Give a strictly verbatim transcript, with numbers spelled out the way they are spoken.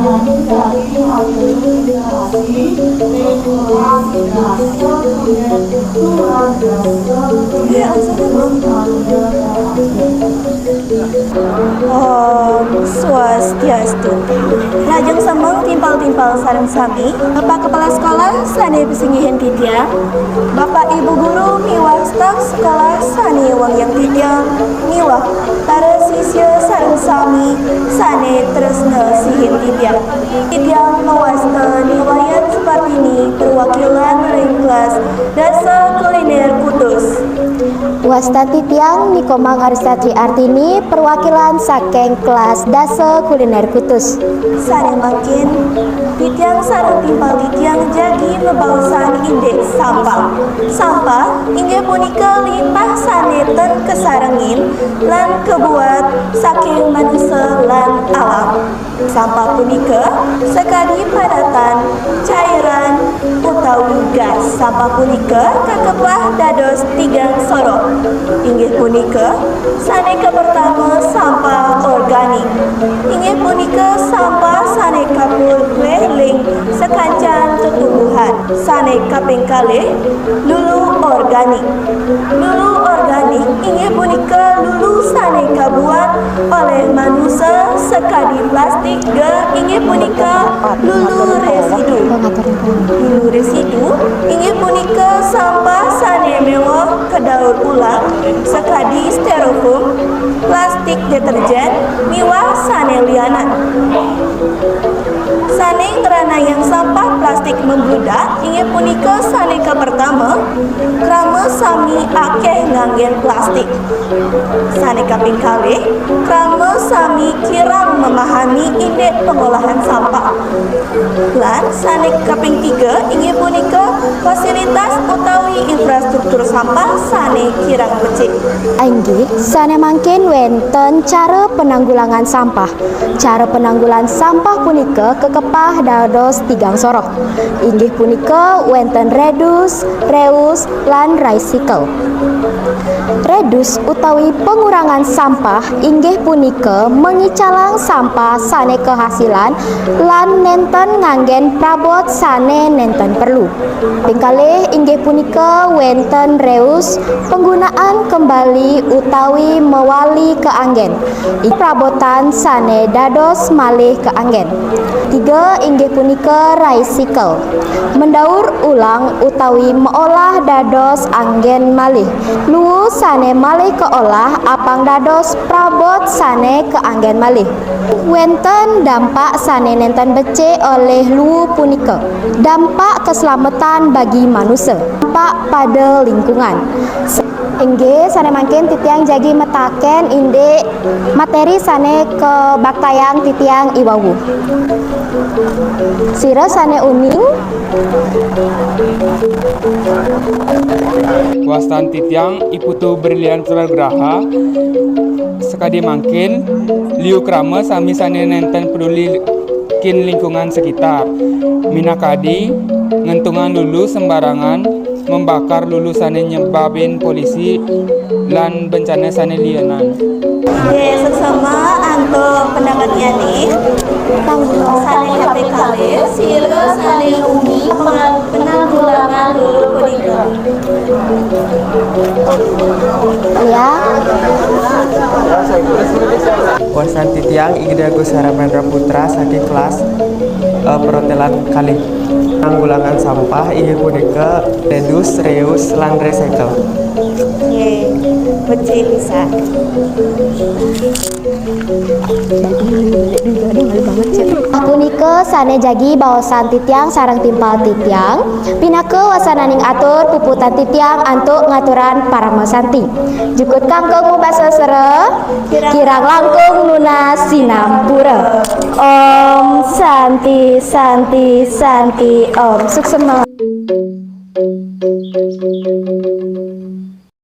Om Swastiastu. Lajeng semeng timpal-timpal sareng sami, Bapak Kepala Sekolah sané pasinggihang titiang, Bapak Ibu guru miwah staf sekolah sané wangiang titiang, miwah para sisya sareng sami sané tresna sihin titiang. Titiang mawasta Ni Wayan Supartini perwakilan ring kelas Dasa Kuliner Kutus. Wasta titiang Ni Komang Arista Tri Artini perwakilan saking kelas Dasa Kuliner Kutus. Sané mangkin, titiang sareng timpal titiang jagi mabaosan indik sampah. Sampah inggih punika limbah sané ten kasarengin lan kabuat saking manusa lan alam. Sampah punika sakadi padatan, cairan, utawi gas. Sampah punika kakepah dados tigang soroh. Inggih punika sané kapertama sampah organik. Inggih punika sampah sané kapulih ring sakancan tetumbuhan. Sané kaping kalih, lulu organik. Lulu organik inggih punika lulu sané kabuat olih manusa sakadi plastik, inggih punika lulu residu. Lulu residu inggih punika sampah sané méweh kadaur ulang sakadi styrofoam, plastik deterjen, miwah sané lianan. Sané ngranayang sampah plastik membludak inggih punika sané kapertama, krama sami akéh nganggén plastik. Sané kaping kalih, krama sami kirang memahami indik pengolahan sampah. Lan sané kaping tiga inggih punika fasilitas utawi infrastruktur sampah sané kirang becik. Inggih, sané mangkin wénten cara penanggulangan sampah. Cara penanggulangan sampah punika kakepah dados tigang soroh. Inggih punika wénten reduce, reuse, lan recycle. Reduce utawi pengurangan sampah inggih punika mangicalang sampah sané kahasilan lan nénten nganggén prabot sané nénten perlu. Ping kalih inggih punika wénten reuse, penggunaan kembali utawi mawali kaanggén. Ing prabotan sané dados malih kaanggén. Tiga inggih punika recycle. Mendaur ulang utawi meolah dados anggén malih. Luu sané malih kaolah apang dados prabot sané kaanggén malih. Wénten dampak sané nénten becik olih luu punika. Dampak keselamatan bagi manusa. Dampak pada lingkungan. Inggih, sané mangkin titiang jagi mataken indik materi sané kabaktayang titiang i wau. Sira sané uning. Wastan titiang I Putu Brilian Sunagraha. Sakadi mangkin, liu krama sami sané nénten peduli kin lingkungan sekitar. Minakadi, ngentungang lulu sembarangan, membakar lulu sané nyebabin polisi lan bencana sané lianan. Nggih, suksma antuk pendapatnyané. Sané kaping kalih, sira sané uning penang-, penanggulangan lulu punika. Ya. Wastan titiang I Gede Agus Haramendra Putra saking kelas, eh, perhotelan kalih. Penanggulangan sampah inggih punika reduce, reuse, lan recycle. Nggih, becik pisan. Punika sané jagi baosan titiang sareng timpal titiang, pinaka wasananing atur puputang titiang antuk ngaturang parama santi. Jukut kangkung mubasa sera, kirang langkung nunas sinampura. Om Santi, Santi, Santi, Om. Suksma.